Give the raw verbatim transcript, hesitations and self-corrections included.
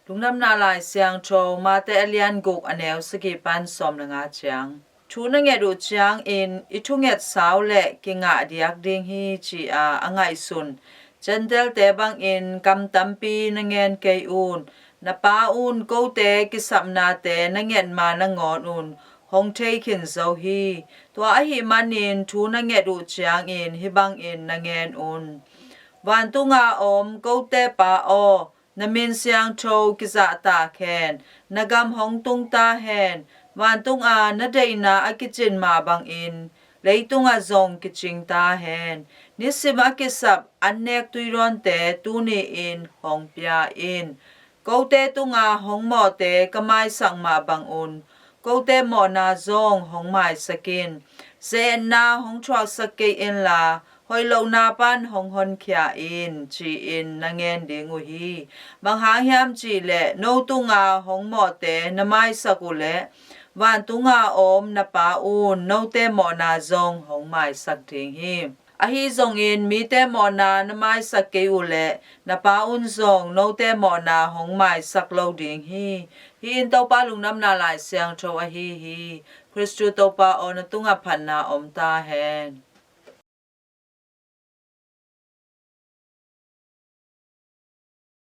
Lungdamna Lai Siangtho Mate a lian guk, a neu sagih pan sawm le nga ciang. Thu na nget uh ciangin i thunget sau le kingah diak ding hi, ci-a a ngaihsun Gentile-te bangin kam tampi na ngen kei un. Na Pa un kote kisapnate na nget ma nangawn un hong thei khin zo hi. Tua ahih manin thu na nget uh ciangin hih bangin na ngen un: Vantunga om kote Pa aw, na min siangtho kizahtak hen. Na gam hong tung ta hen. Vantunga na deihna a kicin mah bangin leitungah zong kicing ta hen. Nisim a kisap annek tuidawnte tuni-in hong pia in. Kote tunga hong mawhte ka maisak mah bangun kote mawhna zong hong maisak in. Ze-etna hong thuaksak kei inla, hoih lohna pan hong honkhia in, ci-in na ngen ding uh hi. Bang hang hiam cih leh no tunga hong mawhte na maisak uh leh vantunga om na Pa un note mawhna zong hong maisak ding hi. Ahi zongin mite mawhna na maisak kei uh leh na Pa un zong note mawhna hong maisak lo ding hi. Hih in Topa Lungdamna Lai Siangtho ahi hi. Khristu Topa aw, na tungah phatna om ta hen.